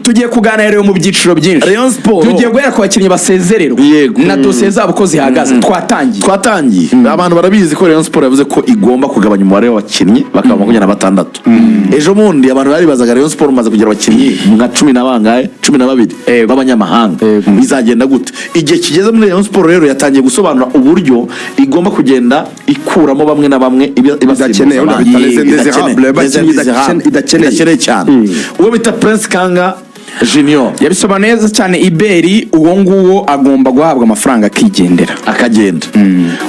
Tugiye kuganira rero mu byiciro byinshi. Rayon Sport. Tugiye guhera ku bakinnyi basezererwa na dosiye zabo uko zihagaze. Twatangiye. Twatangiye. Abantu barabizi ko Rayon Sport yavuze ko igomba kugabanya umubare w'abakinnyi bakaba 26. Ejo bundi abantu baribazaga: Rayon Sport umaze kugira abakinnyi nka cumi na bangahe, 12 b'abanyamahanga, bizagenda gute? Igihe kigeze muri Rayon Sport rero yatangiye gusobanura uburyo igomba kugenda ikuramo bamwe na bamwe ibasimbuza Idakeneye, abandi. bita les indésirables, Idakeneye. abakinnyi Les indésirables. idakeneye. Idakeneye cyane. Uwo bita Prince Kanga Junior. Yabisobanuye neza cyane Iberi. Uwo nguwo agomba guhabwa amafaranga akigendera. Akagenda.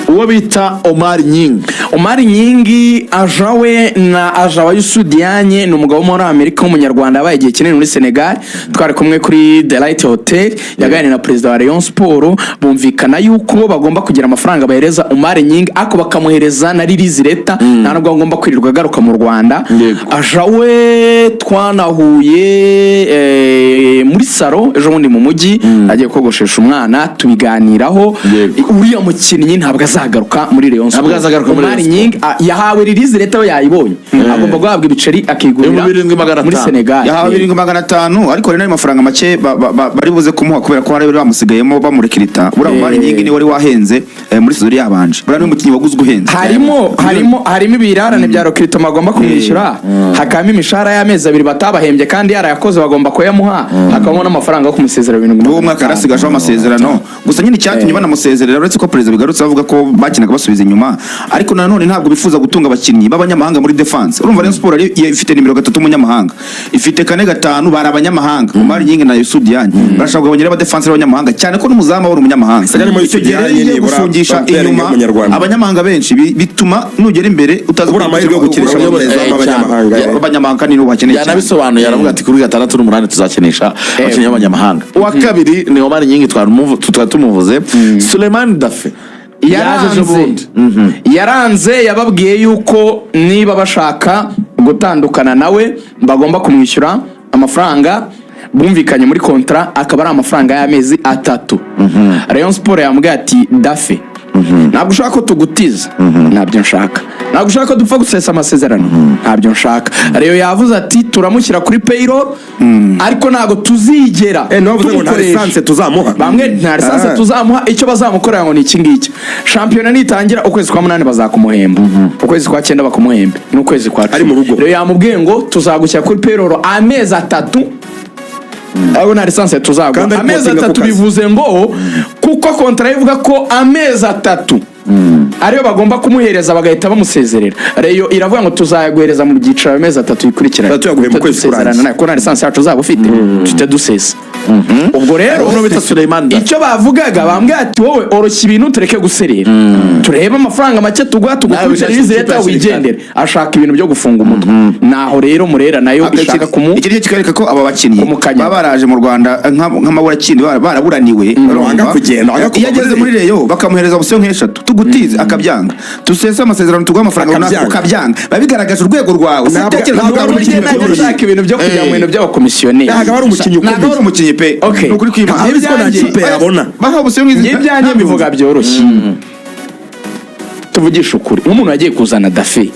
Uwo bita Omar Nying. Omar Nyingi, agent we na agent wa Youssou Diagne, ni umugabo wo muri Amerika w'Umunyarwanda, yabaye igihe kinini muri Senegal. Twari kumwe kuri The Light Hotel, yaganiriye na perezida wa Rayon Sport, bumvikana yuko bagomba kugira amafaranga bahereza Omar Nyingi, ariko bakamuhereza na release letter, nta nubwo agomba kwirirwa agaruka mu Rwanda. Agent we twanahuye muri salon ejo bundi mu mujyi agiye kogoshesha umwana, tubiganiraho. Uriya mukinnyi ntabwo azagaruka muri Rayon Sport. Ntabwo azagaruka muri Omar Rayon Sport. Nying yahawe release letter, we yayibonye, agomba guhabwa ibiceri akigurira 7500. muri Senegal. Yahawe 7500, ariko hari n'ayo mafaranga make bari buze kumuha kubera ko hari bamusigayemo bamurekirita. Buriya Omar Nyingi ni wari wahenze muri saison yabanje, buriya ni umukinnyi waguzwe uhenze. Harimo ibirarane bya recrutement bagomba kumwishyura, hakabamo imishahara y'amezi 2 batabahembye kandi yarayakoze, bagomba kuyamuha, hakabamo n'amafaranga yo kumusezera 700 N'uwo mwaka yarasigajeho amasezerano gusa nyine. Icyatumye banamusezerera, uretse ko perezida bigarutse avuga ko bakinaga basubiza inyuma, ariko nanone ntabwo bifuza gutunga abakinnyi b'abanyamahanga muri defense. Urumva Rayon Sport ifite nimero 3 umunyamahanga, ifite kane, gatanu bari abanyamahanga, Omar Nyingi na Youssou Diagne. Barashaka kugabanya aba defense b'abanyamahanga, cyane ko n'umuzamu wari umunyamahanga. Harimo Icyo gihe rero Youssou iyo ugiye Diagne nibura gufungisha bamutera inyuma umunyarwanda. abanyamahanga benshi, bituma nugera imbere utaza Ubura amahirwe yo gukinisha Cyane. abanyamahanga. Abanyamahanga kandi nibo bakeneye cyane. Yanabisobanuye, aravuga ati kuri gatandatu n'umunani tuzakinisha abakinnyi b'abanyamahanga. Uwa kabiri ni Omar Nyingi, twari tumuvuze. Suleiman Dafe yaje ejo Yaranze. bundi. Yaranze, yababwiye yuko niba bashaka gutandukana nawe bagomba kumwishyura amafaranga bumvikanye muri contrat, akaba ari amafaranga y'amezi 3. Rayon Sport yambwiye ati: "Dafe, ntabwo ushaka ko tugutiza?" "Ntabyo nshaka." "Ntabwo ushaka ko dupfa gusesa amasezerano?" "Ntabyo nshaka." Rayon yavuze ati: "Turamushyira kuri payroll, ariko ntabwo tuzigera Eh, niwe wavuze ngo nta tumukoresha." licence tuzamuha. Bamwe nta licence tuzamuha. Icyo bazamukorera ngo ni iki ngiki: shampiyona nitangira ukwezi kwa munani bazakumuhemba, ukwezi kwa cyenda bakumuhembe, n'ukwezi kwa 10. Ari mu rugo. Rero yamubwiye ngo tuzagushyira kuri payroll amezi 3, ariko nta licence tuzaguha. Kandi ari Amezi kubatinga ku 3 kazi. bivuze ngo kuko contrat ivuga ko amezi 3 ariyo bagomba kumuhereza bagahita bamusezerera, Rayon iravuga ngo tuzayaguhereza mu byiciro amezi 3 yikurikiranye. Tuyaguhemba ukwezi Dusezerana kurangiye. nawe, ko nta licence yacu uzaba ufite, tuhite dusesa. Ubwo rero Uno bita Suleiman Dafe. icyo bavugaga, bambwiye ati: "Wowe oroshya ibintu, tureke guserera, turebe amafaranga make tuguha, tugukubita wishakire release ikipe letter, hakiri kare." wigendere." Ashaka ibintu byo gufunga umutwe. Naho rero Murera nayo ishaka kumu Iki nicyo kikwereka ko aba bakinnyi Kumukanyaga. baba baraje mu Rwanda nk'amaburakindi, baraburaniwe. Wanga kugenda, wanga kuva Iyo ageze muri muri Rayon bakamuhereza option nk'eshatu: tugutize, akabyanga; dusese amasezerano, tuguhe amafaranga runaka, Akabyanga. ukabyanga, biba bigaragaje urwego rwawe. Ntabwo Utekereza ntabwo ko ari uri umukinnyi umukinnyi Najya byoroshye. nshaka ibintu byo kujya mu bintu by'abakomisiyoneri. Ntabwo aba ari umukinnyi Ntabwo ukomeye. ari umukinnyi pe. Ni ukuri kw'Imana. Ntabwo ko nta kipe yabona. Bahawe option nk'izi. Njye ibyanjye mbivuga byoroshye. Tuvugishe ukuri, nk'umuntu yagiye kuzana Dafe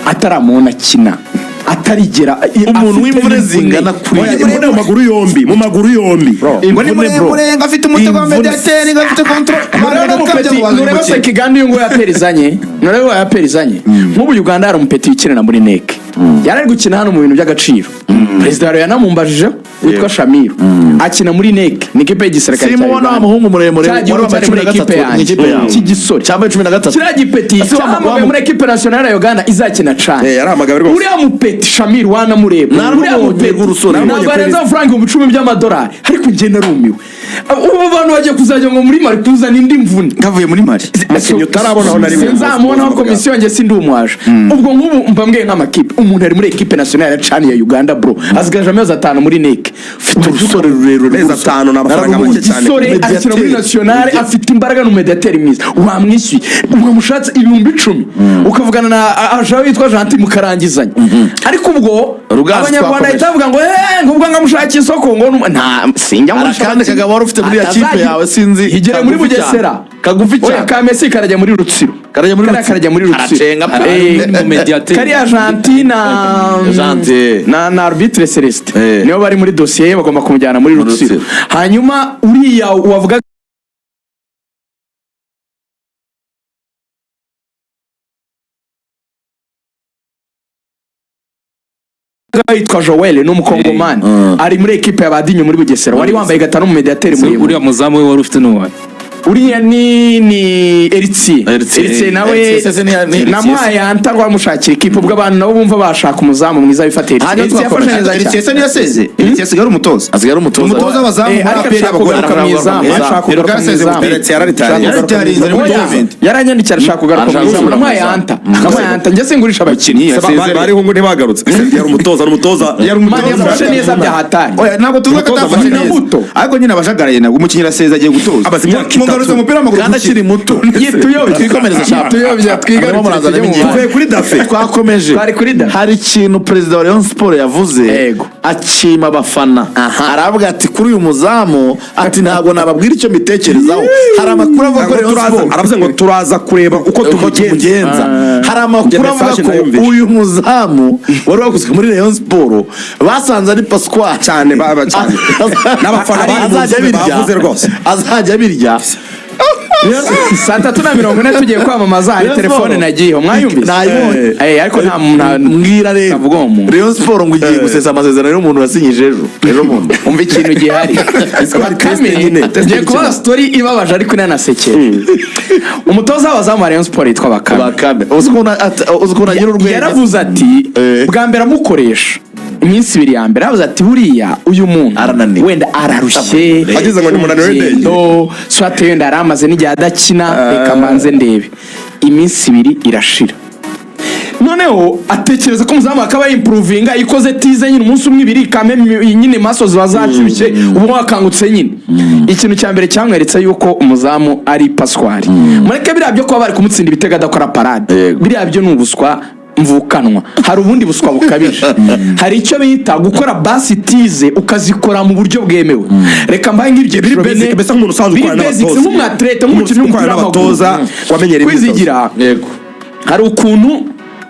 ataramubona akina, atarigera Umuntu afite w'imvune n'imvune. zingana kuriya. Oya, imvune mu maguru yombi, mu maguru yombi. Ngo ni Imvune, bro. muremure, ngo afite umutego wa Imvune. mediateri, ngo afite contrôle. Nureba n'umupeti, nureba Sekiganda uyu nguyu APR izanye, nureba uwo APR izanye. Nk'ubu Uganda hari umupeti wikinira muri NEC, yari ari gukina hano mu bintu by'agaciro. Perezida wa yanamumbajijeho, witwa Shamiru, akina muri NEC, ni ikipe y'igisirikare cya Simubona wa Uganda. muhungu muremure Cya wari gihugu wambaye cyari cumi muri na ekipe gatatu mu yanjye ikipe yawe. cy'igisore. Cyambaye 13. Kiriya gipeti Ese cyahamagawe muri ekipe nationale ya Uganda izakina cane. Eh, yarahamagawe rwose. Uriya mupeti Shamiru wanamureba, Naramubonye uriya mupeti rw'urusore. ntabwo Namubonye arenza amafaranga 10,000 by'amadolari, ariko njye narumiwe. Ubu bantu bagiye kuzajya ngo muri Mali kuzana indi mvune. Kavuye muri Mali. Umukinnyi utarabonaho na rimwe. Sinzamubonaho komisiyo, njye sindi umwaje. Ubwo nk'ubu mba mbwiye nk'amakipe, umuntu ari muri ekipe nationale ya CHAN ya Uganda, bro, asigaje amezi 5 muri NEC. Ufite urusore rurerure. Amezi rw'urusore. 5 ni amafaranga make cyane. Umusore akina muri nationale, afite imbaraga, ni umediateri mwiza. Wamwishyuye, wamushatse 10,000, ukavugana na agent witwa Gentil mukarangizanya. Ariko ubwo Ruganzu Abanyarwanda twakomeje. bahita bavuga ngo ngo ubwo ngamushakira isoko ngo nta sinjya Hari ngurisha akandi abakinnyi. kagabo wari ufite muri ya kipe Atazagira- yawe, sinzi. Higere muri Kagufi cyane. Bugesera. Kagufi Oya, cyane. ka Messi karajya muri Rutsiro. Karajya muri Kariya Rutsiro. Karajya muri Rutsiro. Karacenga pe. Ni mu mediateur. Kariya Gentil na Gentil. na arbitre Celestin nibo bari muri dosiye ye, bagomba kumujyana muri Rutsiro. Rutsiro. Hanyuma uriya wavuga yitwa Joel, ni umukongomani, ari muri ekipe ya Badinyo muri Bugesera, wari wambaye 5 mu mediateur muremure. Uriya muzamu we wari ufite n'uwawe? Uriya ni Eritier. Eritier. Eritier nawe Eritier se namuhaye anta ngo amushakire ikipe, ubwo abantu nabo bumva bashaka umuzamu mwiza wifatiye. Hanyuma Eritier yafashe twakomeje. neza cyane. Eritier se niyo yaseze? Eritier asigaye ari umutoza. Asigaye ari umutoza. Umutoza w'abazamu Eh, muri ariko APR ashaka y'abagore. kugaruka mu izamu, ashaka kugaruka mu izamu. Eritier yararitariye. Yararitariye, ari muri Oya, tournament. yaranyandikiye, arashaka kugaruka mu Arashaka izamu. gusubira mu Namuhaye izamu. anta, namuhaye anta, njye singurisha abakinnyi. Umukinnyi yasezereye. Bariho ngo ntibagarutse, yari umutoza, ni umutoza. Yari umutoza. Man, yafashe neza bya hatari. Oya, ntabwo tuvuga ko Umutoza atafashe akina neza. muto. Ariko nyine abajagaraye, ntabwo umukinnyi araseze agiye gutoza. Amaze imyaka itatu. Mugarutse umupira w'amaguru Kandi akiri muto. Yituyobye. Twikomereze sharp. Tuyobye, twigarukire, Harimo murazana tujye mu n'ingingo. bandi. Tuvuye kuri Dafe. Twakomeje. Twari kuri Dafe. Hari ikintu perezida wa Rayon Sport yavuze, Yego. akima abafana, aravuga ati kuri uyu muzamu, ati ntabwo nababwira icyo mbitekerezaho, hari amakuru avuga ko Ngo Rayon turaza, Sport aravuze ngo turaza kureba uko uko tumugenza. tumugenza. Hari amakuru Njye avuga message ko nayumvise. uyu muzamu wari waguzwe muri Rayon Sport basanze ari Pascal. Cyane, baba cyane. N'abafana bari mu Azajya nzu abirya. bavuze rwose. Azajya abirya. 3:40 tugiye kwamamaza, hari Rayon telefone Sport. nagiyeho, mwayumvise? Nayibonye. Ariko nta Mbwira rero. Navuga uwo muntu. Rayon Sport ngo igiye gusesa amasezerano y'umuntu wasinyije ejo ejo bundi. Umva ikintu gihari. Bakame, Nyine, test ngiye kubaha story ibabaje ariko inanasekeje. Umutoza w'abazamu wa Rayon Sport yitwa Bakame. Bakame, uzi ukuntu agira urwenya. Yaravuze ati bwa mbere amukoresha iminsi 2 ya mbere, yaravuze ati buriya uyu muntu Arananiwe. wenda ararushye, Ageze ngo ni umunaniro w'indege. urugendo, swate wenda yari amaze n'igihe adakina, reka mbanze ndebe. Iminsi 2 irashira, noneho atekereza ko umuzamu akaba yimprovinga ikoze tize nyine umunsi umwe, ibiri, kame nyine maso ziba zashyushye, uba wakangutse nyine. Ikintu cya mbere cyamweretse yuko umuzamu ari Pascal, mureke biriya byo kuba bari kumutsinda ibitego adakora parade, biriya byo ni ubuswa mvukanwa. Hari ubundi buswa bukabije, hari icyo bita gukora basi tize ukazikora mu buryo bwemewe. Reka mbaye nk'ibyiciro Biri basic, bine. mbese nk'umuntu usanzwe Biri ukorana basics, n'abatoza. nk'umwatlete, nk'umukinnyi Ukorana w'umupira w'amaguru. n'abatoza, wamenyereye imyitozo. Kwizigira, hari ukuntu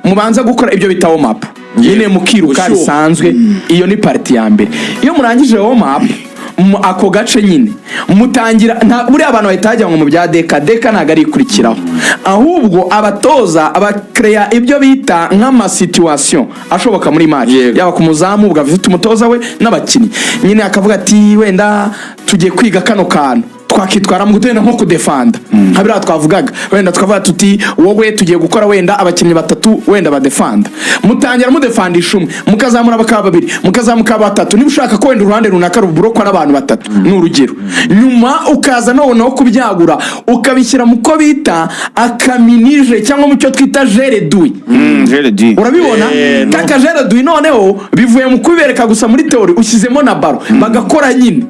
mubanza gukora ibyo bita warm up nyine, mukiruka Gushyuha. bisanzwe. Iyo ni partie ya mbere. Iyo murangije warm up ako gace nyine mutangira buriya abantu bahita bajya ngo mu bya deka deka, ntabwo ari ikurikiraho, ahubwo abatoza abakereya ibyo bita nk'amasituation ashoboka muri match, yaba ku muzamu ubwo afite umutoza we n'abakinnyi nyine, akavuga ati wenda tugiye kwiga kano kantu twakitwara mu gutenda nko kudefanda, nka biriya twavugaga, wenda tukavuga tuti wowe tugiye gukora wenda abakinnyi batatu wenda badefanda, mutangira mudefandisha umwe, mukazamura bakaba babiri, mukazamuka batatu, niba ushaka ko wenda uruhande runaka ruburokwa n'abantu batatu, ni urugero. Nyuma ukaza noneho kubyagura ukabishyira mu ko bita akaminije cyangwa mu cyo twita jeu réduit. Jeu réduit. Urabibona? No. Kaka jeu réduit noneho bivuye mu kubibereka gusa muri théorie, ushyizemo na ballon bagakora nyine.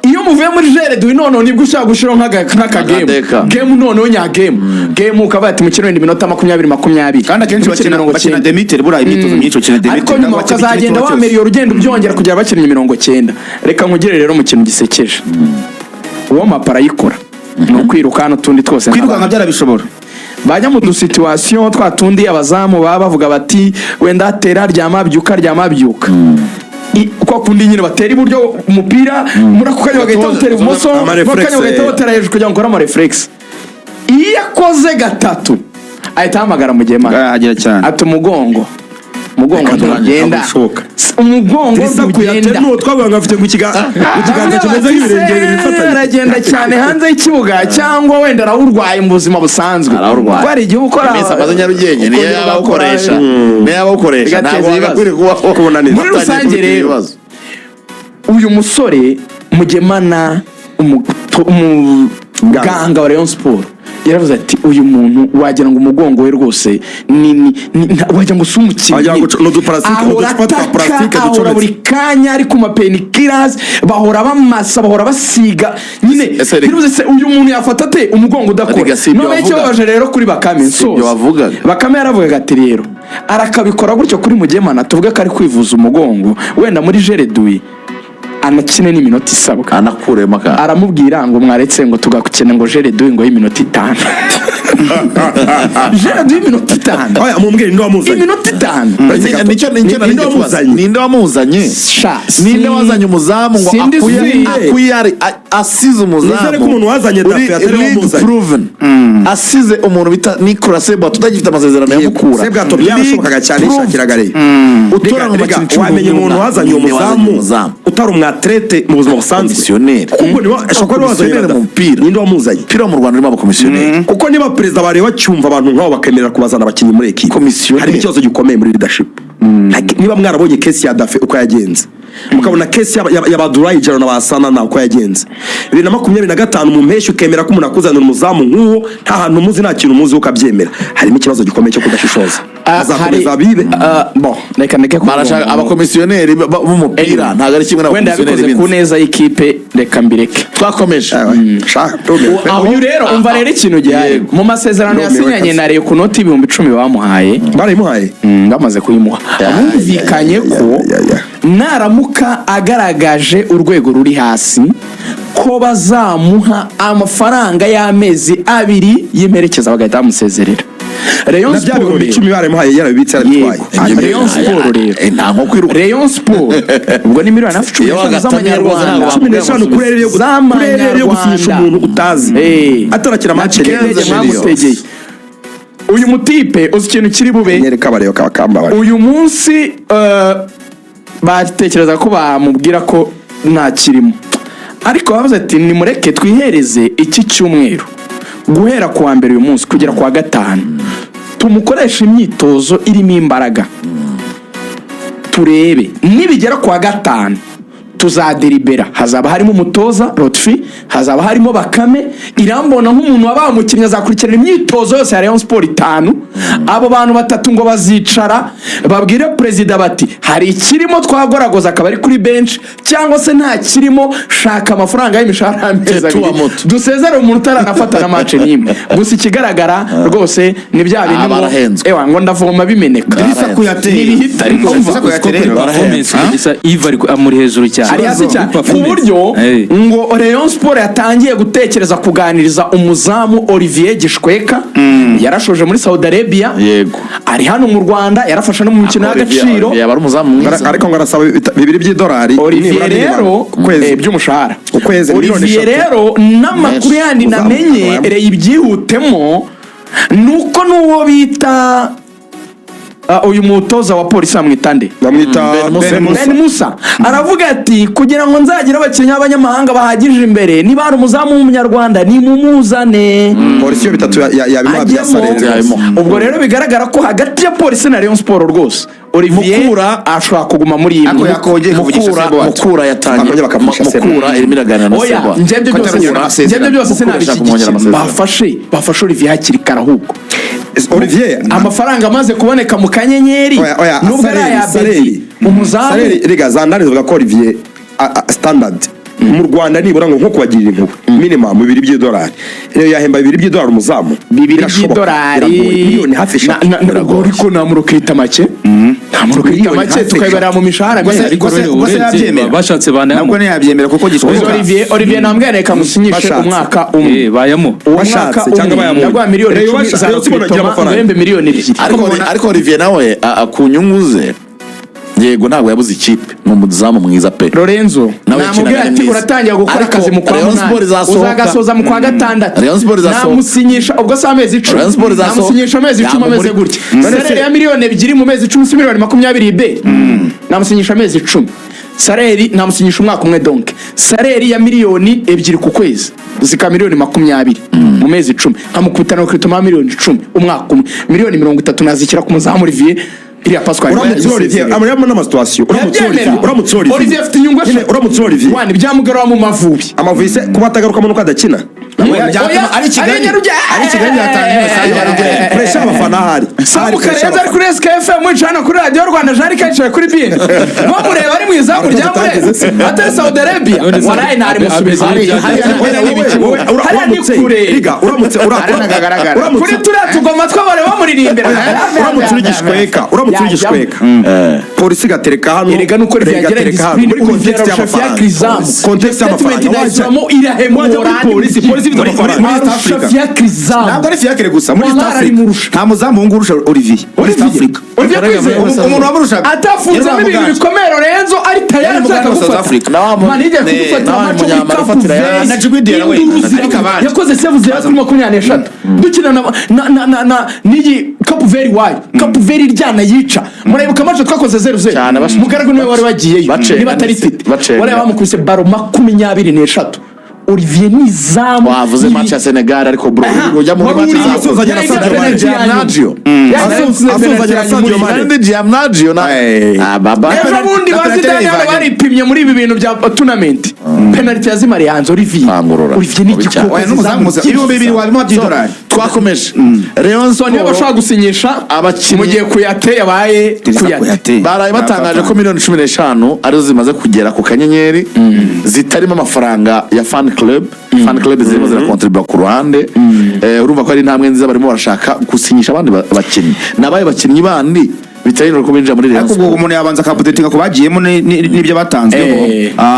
Iyo muvuye muri jeu réduit noneho nibwo ushobora gushyiraho nk'aka game. Akadeka. Game noneho nya game game, ukavuga ati mukino wenda iminota 20 20, Kandi akenshi mukino bakina mirongo bakina cyenda. demi-terrain, buriya imyitozo myinshi bakina demi-terrain. Ariko nyuma Ntabwo bakina ukazagenda ikintu cyose. wamera urugendo ubyongera kugera bakinnye 90. Reka nkugire rero mu kintu gisekeje, uwo mapa arayikora ni ukwiruka n'utundi twose Kwirukanka nk'abandi. byarabishobora. Bajya mu dusituation twa tundi abazamu baba bavuga bati wenda tera, ryama, byuka, ryama, byuka. Kwa kundi nyine batera iburyo umupira, muri ako kanya bagahita batera ibumoso, Ama muri ako kanya reflex, bagahita batera hejuru kugira ngo ukore ama reflex. Iyo akoze gatatu ahita ahamagara Mugemana. Arahagera cyane. Ati umugongo, umugongo ntugenda. Bishoboka. Umugongo ntugenda. N'uwo twavuga ngo afite mu kiganza kimeze nk'ibirenge bibiri bifatanye. Aragenda cyane hanze y'ikibuga cyangwa wenda arawurwaye mu buzima busanzwe. Arawurwaye. Kuko hari igihe ukora Iminsi amaze Nyarugenge niyo ukongera yaba awukoresha, ugakora- niyo yaba awukoresha. Bigateza Ntabwo ibibazo. wagakwiriye kubaho Kubonaniza. Muri rusange Utangiye rero, ibibazo. Uyu musore Mugemana, umuganga wa Rayon Sport, yaravuze ati uyu muntu wagira ngo umugongo we rwose ni wagira ngo si umukinnyi. Wagira ngo ni Ahora uducupa twa ataka, plastique ahora ducometse. buri kanya ari ku mapainkillers, bahora bamasa, bahora basiga nyine. Ese Ntibivuze se uyu muntu yafata ate umugongo udakora? Erega si ibyo Noneho wavugaga. ikibabaje rero kuri Bakame, Si ibyo nsoza, wavugaga. Bakame yaravugaga ati rero arakabikora gutyo kuri Mugemana, tuvuge ko ari kwivuza umugongo, wenda muri jeu réduit anakine n'iminota isabwa, Anakuremo akantu. aramubwira ngo mwaretse ngo tugakina ngo jeu réduit ngo y'iminota 5. Jera, duhe iminota 5. Oya, mumbwire, ninde wamuzanye? Iminota 5. Nicyo nari Ninde ngiye kubaza. wamuzanye? Ninde wamuzanye? Sha, Ninde wazanye umuzamu ngo Sindi si- akuyari asize umuzamu Nizere ko umuntu wazanye uri Dafe atari we league wamuzanye. proven, asize umuntu bita Nicolas Sebwato utagifite amasezerano ya Mukura. Sebwato byarashobokaga cyane, yishakiraga Rayon. Utora mu Rega, bakinnyi 11. wamenya umuntu wazanye uwo Ninde wazanye muzamu umuzamu? utari umwatrete mu buzima busanzwe? Komisiyoneri. Kuko niwe ashobora kuba ariwe wazanye Komisiyoneri mu mupira. Ninde wamuzanye? Umupira wo mu Rwanda urimo abakomisiyoneri. Kuko niba perezida bareba bacyumva abantu nk'abo bakemerera kubazana abakinnyi muri ekipe, Komisiyoneri. harimo ikibazo gikomeye muri leadership. Like, niba mwarabonye case ya Dafe uko yagenze, mukabona case ya Badurayi Jaro na Basana na uko yagenze 2025 mu mpeshyi, ukemera ko umuntu akuzanira umuzamu nk'uwo, nta hantu umuzi, nta kintu umuzi, ukabyemera, harimo ikibazo gikomeye cyo kudashishoza. Azakomeza bibe. Bon, reka ndeke kuvuga Barashaka abakomisiyoneri b'umupira, ntabwo ari kimwe wenda n'abakomisiyoneri yabikoze ku b'inzu. neza y'ikipe, reka mbireke. Twakomeje. Shaka, ndumiwe pe. Uyu rero, umva rero ikintu gihari Yego. mu masezerano Ndumiwe yasinyanye kabisa. na Rayon ku noti 10,000 bamuhaye. Barayimuhaye. Bamaze kuyimuha, bumvikanye ya, ko ya, ya. naramuka agaragaje urwego ruri hasi, ko bazamuha amafaranga y'amezi 2 y'imperekeza, bagahita bamusezerera. Rayon Na bya Sport bihumbi rero. icumi barayimuhaye, yarabibitse, yarabitwaye. Yego. Rayon Sport rero. Nta nko kwiruka. Rayon Sport ubwo ni miliyoni hafi cumi Iyo n'eshanu wagatamye rwose z'amanyarwanda. ntabwo 15 kuri erreur yo gusinyisha umuntu utazi Eh. atarakina match. Indege Quinze mwamutegeye uyu mutipe, uzi ikintu kiri bube? Nyereka abareba kabakamba. Uyu munsi batekereza ko bamubwira ko nta kirimo, ariko bavuze ati nimureke twihereze iki cyumweru, guhera ku wa mbere uyu munsi kugera ku wa gatanu, tumukoreshe imyitozo irimo imbaraga, turebe nibigera ku wa gatanu tuzaderibera. Hazaba harimo umutoza Lotfi, hazaba harimo Bakame Irambona nk'umuntu wabaye umukinnyi, azakurikirana imyitozo yose ya Rayon Sport itanu. Abo bantu batatu ngo bazicara babwire perezida bati hari ikirimo twagoragoza akaba ari kuri bench, cyangwa se nta kirimo, shaka amafaranga y'imishahara y'amezi Tetu 2 wa moto. dusezere umuntu utaranafata na match n'imwe. Gusa ikigaragara rwose ni bya bintu Ah, ngo barahenzwe. ewa ngo ndavoma bimeneka. Idrissa Kouyaté. Ntibihita, ariko Idrissa Kouyaté rero. Performance kabisa, Yves ari amuri hejuru cyane. Ari hasi cyane ku Performance. buryo ngo Rayon Sport yatangiye gutekereza kuganiriza umuzamu Olivier Gishweka. Yarashoje muri Saudi Arabia, Yego. ari hano mu Rwanda, yarafashe no mu mikino y'agaciro. Yaba ari umuzamu mwiza. Ariko ngo arasaba bibiri by'idolari Olivier nibura rero minimum ku kwezi. By'umushahara. Ku kwezi miliyoni Olivier 3. rero, n'amakuru Menshi. yandi Umuzamu namenye akaba reye ibyihutemo nuko n'uwo bita uyu mutoza wa polisi bamwita nde? Bamwita Ben Musa. Ben Musa. Ben Musa aravuga ati kugira ngo nzagire abakinnyi b'abanyamahanga bahagije imbere, niba hari umuzamu w'umunyarwanda nimumuzane. Polisi iyo bitatu yabimuha bya Ajyemo. salaire. Yabimuha. Ubwo rero bigaragara ko hagati ya polisi na Rayon Sport rwose Olivier Mukura- ashobora kuguma muri iyi Ariko yakongeye kuvugisha Mukura Sebwato. Mukura yatangiye Bakongera bakavugisha Mukura irimo iraganira na Oya, Sebwato. njye Ko byose atarongera amasezerano. njye byose Mukura ashaka kumwongera sinabishyigikiye. amasezerano. Bafashe Olivier hakiri kare ahubwo. Olivier Amafaranga amaze kuboneka mu kanyenyeri, Oya, oya, nubwo ari Sareri, aya Sareri. Bedi umuzamu. Sareri, rega zandari zivuga ko Olivier standard mu Rwanda nibura ngo nko kubagirira impuhwe minimum bibiri by'idolari. Rero yahemba bibiri by'idolari umuzamu? Bibiri Birashoboka, by'idolari. biragoye. Miliyoni hafi 3. Ubwo ariko nta murokita make, nta murokita Miliyoni make, hafi tukayibarira mu mishahara Ubwo se- menshi. ubwo se- ubwo se Urebye, yabyemera? bashatse banayamuha. Nabwo ntiyabyemera kuko Uzi Gishweka Olivier namubwira reka musinyishe Bashatse. umwaka umwe. Bayamo. Uwo Bashatse mwaka cyangwa umwe bayamuha. ndaguha miliyoni Rayon 10 za Rayon Sport agira Rukitoma, amafaranga. nguhembe miliyoni 2. Ariko Olivier nawe ku nyungu ze, yego ntabwo yabuze ikipe, ni umuzamu mwiza pe. Lorenzo Nawe namubwira yakinaga ati ni mwiza. uratangira gukora Ariko akazi mu kwa Rayon munani, Sport izasohoka. uzagasoza mu kwa gatandatu. Rayon Sport izasohoka. Namusinyisha ubwo si amezi 10? Rayon Sport izasohoka. Namusinyisha amezi 10 ameze gutya, salaire ya miliyoni 2 mu mezi 10 si miliyoni 20 be? Namusinyisha amezi 10, salaire namusinyisha umwaka umwe, donc salaire ya miliyoni 2 ku kwezi zika miliyoni 20 mu mezi 10, nkamukubita na recrutement miliyoni 10 umwaka umwe, miliyoni 30 nazishyira ku muzamu Olivier iriya Pascal. Uramutse Olivier amurimo n'ama situation, uramutse Olivier, uramutse Olivier, Olivier afite inyungu Nyine, eshatu. uramutse Olivier Wani byamugarura mu Mavubi. Amavubi se kuba atagarukamo nuko adakina? Oya, Byatuma ari Kigali. ari Nyarugenge. Ari Kigali yatanga imisanzu ya Nyarugenge. Pressure y'abafana ahari. Samu Karenzi ari kuri SKFM, wicaye hano kuri Radiyo Rwanda, Jean Luc yicaye kuri BN, bamureba ari mu izamu rya Murera, atari Saudi Arabia. None se- Waraye ntari musubiza. Hariya ni kure. Riga uramutse Kuri turiya tugoma tw'abare bamuririmbira. Uramutse uri Gishweka, uramutse uri Gishweka, polisi igatereka hano, Erega nuko Rega Olivier agira igatereka hano discipline, muri Olivier context arusha y'amafaranga, Fiacre izamu. context Statement y'amafaranga, inayisubiramo, wajya irahemura. muri polisi, polisi ifite Amafaranga. Muri East Arusha Africa. Fiacre izamu. Ntabwo ari Fiacre gusa, muri East Wallahi Africa arimurusha. nta muzamu wungu urusha Olivier muri East Olivier. Africa. Olivier Kwizera. Umuntu wamurushaga Atafunzemo yari ibintu Muganje. bikomeye. Lorenzo ari tayari Yari ashaka Muganje wa South gufata. Africa. Man igiye kudufatira Nawe amaco muri Munyamara Cape ufatira Verde. Na Djigui Diarra we. Induru Ariko abandi. yakoze save zigera kuri 23 dukina na n'iyi Cape Verde iwayo. Cape Verde iryana yica. Murayibuka match twakoze 0-0? Cyane, Mugaragu niwe wari wagiyeyo bacenga niba atari ndetse, Tite. bacenga. Wari bamukubise baro 23. Olivier ni izamu. Wavuze match ya Senegal, ariko bro, ujya muri Wari match uriyo. za Asuhuzanya na Yari Sadio Mane. penalty ya nyuma. Giamnagio. Asuhuzanya na Sadio Mane. Ndi Giamnagio na Hey. ah baba. Ejo bundi Na ba penalty Zidane hano yayivanye. baripimye muri ibi bintu bya tournament, penalty yazimariye hanze Olivier. Bangurura. Olivier ni Mubi cyane. igikoko. Oya, n'umuzamu muza 2000 wabimuha by'idolari. Twakomeje Rayon So niyo bashobora Sport gusinyisha Abakinnyi- mu gihe Kuyate yabaye Kuyate. Kuyate. Baraye batangaje ko miliyoni 15 arizo zimaze kugera ku kanyenyeri, zitarimo amafaranga ya fan club. Fan club zirimo zirakontribuwa ku ruhande. Urumva ko ari intambwe nziza. Barimo barashaka gusinyisha abandi bakinnyi. Nabaye bakinnyi bandi bitarindwa ko binjira muri Rayon Ariko ubwo Sport. umuntu yabanza akapudetinga ku bagiyemo n'ibyo batanzweho.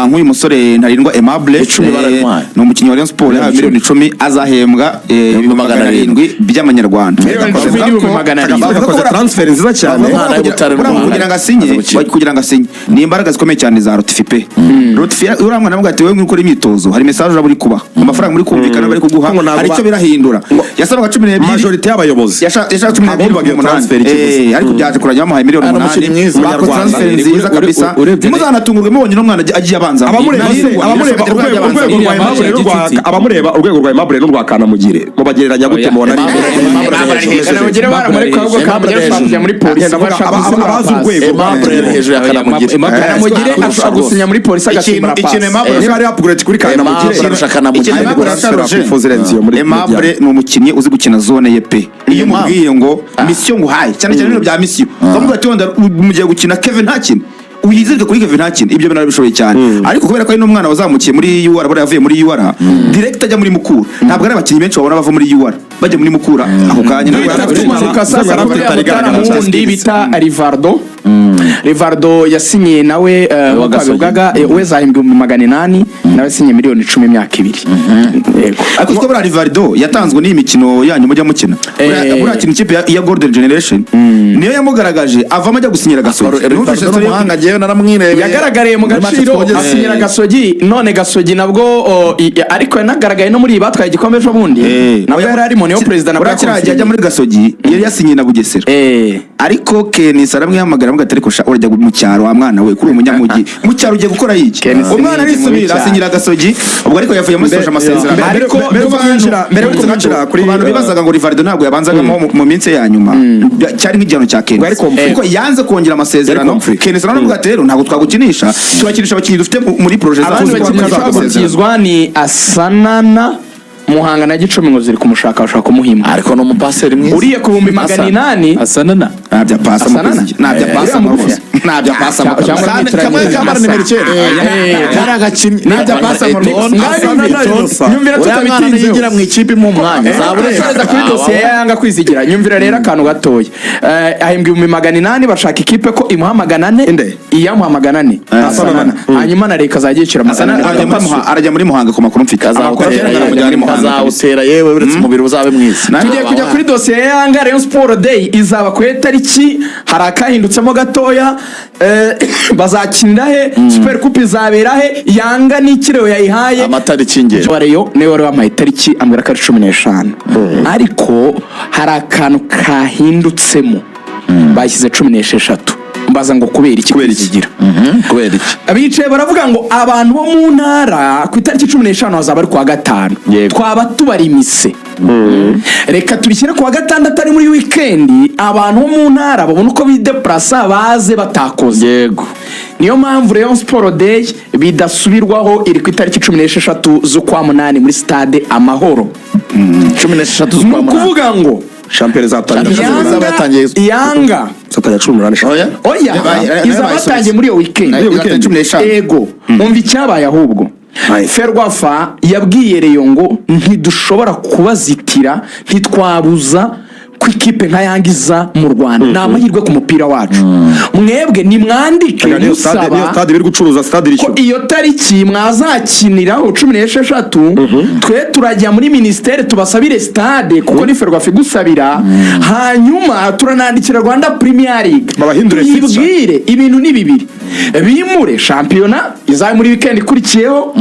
Nk'uyu musore Ntarindwa Aimable, 10 barabimuhaye. ni umukinnyi wa Rayon Sport, yahawe miliyoni 10, azahembwa 700,000 by'amanyarwanda. Miliyoni 10 n'ibihumbi 700. Bavuga ko Yakoze transfer nziza cyane. Bavuga ko Umwana w'Ubutare buriya n'Umuhanga. kugira ngo asinye, Aza gukina. kugira ngo asinye ni imbaraga zikomeye cyane za Rotifi pe. Rotifi uriya mwana avuga ati: "Wowe ukora imyitozo, hari message uraba uri kubaha, amafaranga muri kumvikana bari kuguha, Ngo ntabwo hari icyo birahindura." Yasabaga 12. Majorité y'abayobozi Yashaka 12 Ntabwo umunani. transfer ikiguzi. Ariko byaje kurangira bamuhaye miliyoni Ari 8. umukinnyi mwiza. Bakoze Umunyarwanda. transfer nziza kabisa. Ntimuzanatungurwe mubonye n'umwana agiye abanza. Abamureba se, abamureba urwego rwa Iriya Aimable match ya n'urwa Gicuti. Abamureba urwego rwa Aimable n'urwa Kanamugire mubagereranya gute? Oya. Mubona ari Kanamugire baramureka, ahubwo Kanamugire ashobora kujya muri polisi. Ndavuga Bashaka gusimbura abazi pasi. urwego. Aimable ari hejuru ya Kanamugire. Kanamugire ashobora gusinya muri polisi agasimbura Ikintu pasi. Aimable Niba ari upgrade kuri Kanamugire, Aimable arusha Kanamugire. Ikintu Aimable transfer arusha Roger. yakwifuza irenze iyo muri Aimable ni umukinnyi uzi gukina zone ye pe. Iyo umubwiye ngo mission nguhaye, cyane cyane ibintu bya mission, ukamubwira ati: "Wenda mugiye gukina, Kevin ntakine, uyizirike kuri Kevin ntakine," ibyo bintu arabishoboye cyane. Ariko kubera ko ari n'umwana wazamukiye muri UR, buriya yavuye muri UR direct ajya muri Mukura. Ntabwo ari abakinnyi benshi babona bava muri UR bajya muri Mukura ako kanya. Ntabwo Duhita yari afite tumanuka sasa Yari afite kuri itari igaragara mutara cyane. wundi bita Rivardo. Rivardo yasinyiye nawe, nk'uko Gasogi. babivugaga, we zahembwa 800,000, nawe yasinyiye miliyoni 10 imyaka 2. Yego. Ariko siko buriya Rivaldo yatanzwe n'iyi mikino yanyu mujya mukina. Buriya kintu ikipe ya Golden Generation niyo yamugaragaje, avamo ajya gusinyira Gasogi. Numvise Rivaldo story n'umuhanga, njyewe naramwirebeye. Yagaragariye mu Muri match Gaciro, twogeze. asinyira Gasogi. None Gasogi nabwo ariko yanagaragaye no muri iyi batwaye igikombe ejo bundi, nabwo yari arimo, niyo perezida nabwo Buriya kiriya gihe ajya yakonfirmye. muri Gasogi yari yasinyiye na Bugesera, ariko Kenisi aramwihamagara amuga ati: "Ariko sha, urajya mu cyaro wa mwana we, kuri umunyamujyi, mu cyaro ugiye gukora iki?" Kenisi Umwana ni mubi arisubira cyane. asinyira Gasogi ubwo, ariko yavuye amusoje amasezerano. Ariko mbere yuko mwinjira kuri Ku bantu bibazaga ngo Rivaldo ntabwo yabanzagamo mu minsi ye ya nyuma, cyari nk'igihano cya Yari Kenisi conflict. kuko yanze kongera amasezerano. Yari conflict. Kenisi aravuga ati: "Rero ntabwo twagukinisha, turakinisha abakinnyi dufite muri projet zacu." Abandi bakinnyi bashobora Amasezerano. gutizwa ni Asanana. Muhanga na Gicumbi ngo ziri kumushaka, bashaka kumuhima. Ariko ni umupaseri mwiza. Uriye ku 800,000. Asanana. Ntabyo apasa Asanana? mukozi, ntabyo apasa Uriya mugufi? rwose, ntabyo apasa. Cyangwa Kamwe mwitiranye. kamara nimero 9 kari agakinnyi. Ntabyo apasa mu rwose. Nyumvira, Uriya mwana tutabitinzeho. yigira mu ikipe imuha umwanya zabure. Turasoreza kuri dosiye ya Yanga. Kwizigira, nyumvira rero akantu gatoya. Ahembwa 800,000, bashaka ikipe ko imuha 400. Inde? Iyamuha 400 Asanana, hanyuma na leta azajya yishyura 400. Arajya muri Muhanga ku makuru mfite. Amakuru Kazawutera afite yewe, aramujyana muri Muhanga kabisa. kazawutera yewe, uretse umubiri uzabe mwiza. Tugiye kujya kuri dosiye ya Yanga. Rayon Sport Day izaba ku itariki, hari akahindutsemo gatoya. Bazakinira he? Super Coupe izabera he? Yanga n'ikireo yayihaye? Amatariki y'ingendo. Wa Rayon niwe wari wampaye itariki, ambwira ko ari 15, ariko hari akantu kahindutsemo, bashyize 16. Mbaza ngo kubera iki? Kubera iki? Kwizigira. Kubera iki? Abicaye baravuga ngo abantu bo mu ntara ku itariki 15 hazaba ari kuwa gatanu, twaba tubarimise, reka tubishyire kuwa gatandatu ari muri wikendi, abantu bo mu ntara babone uko bidepurasa baze batakoze. Niyo mpamvu Rayon Sport Day bidasubirwaho, iri ku itariki 16 z'ukwa munani muri Stade Amahoro. 16 Ni z'ukwa munani. ukuvuga ngo Shampiyona izatangira Shampiyona izaba Yanga yatangiye. Yanga izatangira 18. Oya. Oya, izaba yatangiye muri iyo weekend. Nayo weekend. 15. Ego, umva icyabaye ahubwo. Aye. Ferwafa yabwiye Rayon ngo ntidushobora kubazitira, ntitwabuza ko Ko ikipe nka Yanga iza mu Rwanda ni amahirwe ku mupira wacu. Mwebwe nimwandike Niyo stade, niyo musaba stade biri gucuruza, stade ko irishyura. Iyo tariki mwazakiniraho 16, twe turajya muri minisiteri tubasabire stade, kuko ni Ferwafa igusabira. Hanyuma turanandikira Rwanda Premier League Babahindure fixture. Tuyibwire ibintu ni bibiri: bimure shampiyona izabe muri weekend ikurikiyeho.